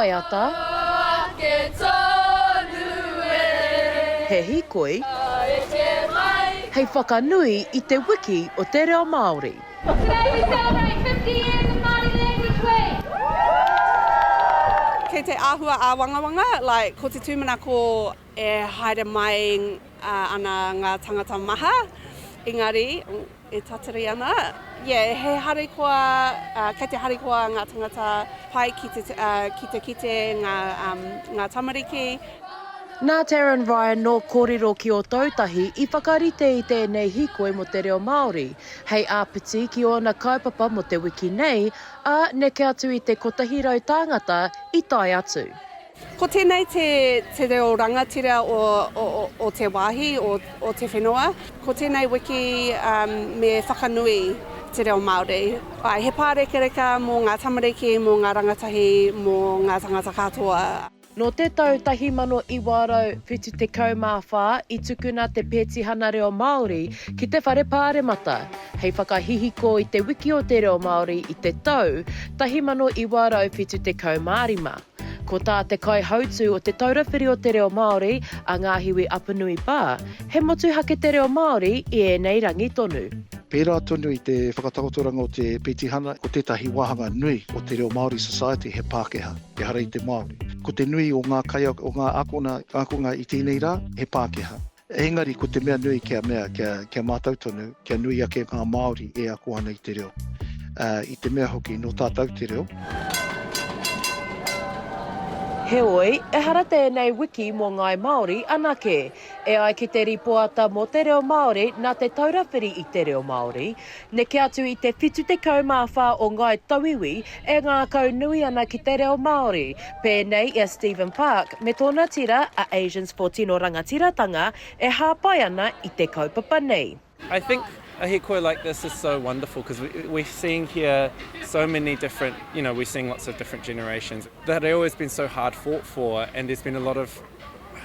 waiata, he hīkoi, hei whakanui i Te Wiki o te Reo Māori. Today we celebrate 50 years of Māori Language Week! Kei te āhua āwangawanga, like, ko te tūmanako e haere mai ana ngā tangata maha, engari e tatari ana, yeah, he harikoa, kei te harikoa ngā tangata pai ki te, ki te kite ngā, ngā tamariki. Nā Taryn Ryan nō Kōrero ki Ōtautahi i whakarite i tēnei hīkoi mō te reo Māori, hei āpiti ki ōna kaupapa mō te wiki nei, ā, neke atu i te 100 tāngata i tae atu. Ko tēnei te, te reo rangatira o, o, o te wāhi, o, o te whenua. Ko tēnei wiki um, me whakanui te reo Māori. Ai, he pārekareka mō ngā tamariki, mō ngā rangatahi, mō ngā tangata katoa. Nō te tau 1974 i tukuna te Pētihana Reo Māori ki te Whare Pāremata hei whakahihiko i te Wiki o te Reo Māori i te tau 1975. Ko tā te kaihautū o Te Taura Whiri o te Reo Māori, a Ngāhiwi Apanui Barr, he motuhake te reo Māori i ēnei rangi tonu. Pērā tonu i te whakatakotoranga o te petihana, ko tētahi wāhanga nui o te Reo Māori Society he Pākehā, ehara i te Māori. Ko te nui o ngā kaiako, o ngā ākona, ākonga i tēnei rā, he Pākehā. Engari ko te mea nui kia mea, kia, kia mātau tonu, kia nui ake ngā Māori e ako ana i te reo. Ā, i te mea hoki nō tātou te reo. Heoi, ehara tēnei wiki mō Ngāi Māori anake. E ai ki te rīpoata mō te reo Māori nā Te Taura Whiri i te Reo Māori, neke atu i te 74 o ngāi tauiwi e ngākau nui ana ki te reo Māori, pēnei i a Stephen Park me tōna tira a Asians for Tino Rangatiratanga e hāpai ana i te kaupapa nei. I think a hikoi like this is so wonderful because we, we're seeing here so many different, you know, we're seeing lots of different generations. The reo has been so hard fought for and there's been a lot of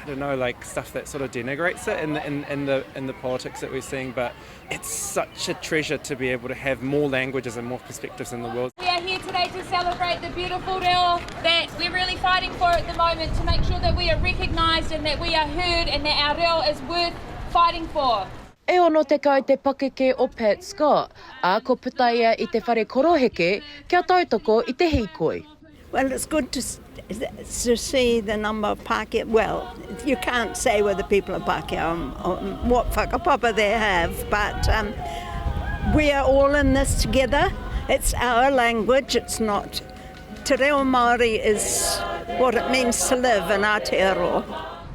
I don't know, like stuff that sort of denigrates it in the, in, in the, in the politics that we're seeing, but it's such a treasure to be able to have more languages and more perspectives in the world. We are here today to celebrate the beautiful reo that we're really fighting for at the moment to make sure that we are recognised and that we are heard and that our reo is worth fighting for. E 60 te pakeke o Pat Scott, ā, ko puta ia i te whare koroheke kia tautoko i te hīkoi. Well, it's good to, to see the number of Pākehā, well, you can't say whether people are Pākehā or, or what whakapapa they have, but um, we are all in this together. It's our language, it's not. Te reo Māori is what it means to live in Aotearoa.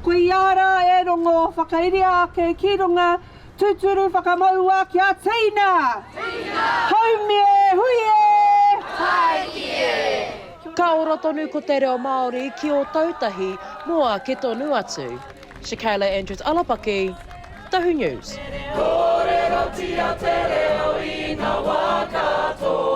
Koia rā e rongo whakairia ake ki runga Tuturu whakamaua kia tina! Tina! Haumi e, hui e! Tāiki e! Ka ora tonu ko te reo Māori ki Ōtautahi mō ake tonu atu. Shakayla Andrews Alapaki, Tahu News. Kōrerotia te reo i ngā wā katoa.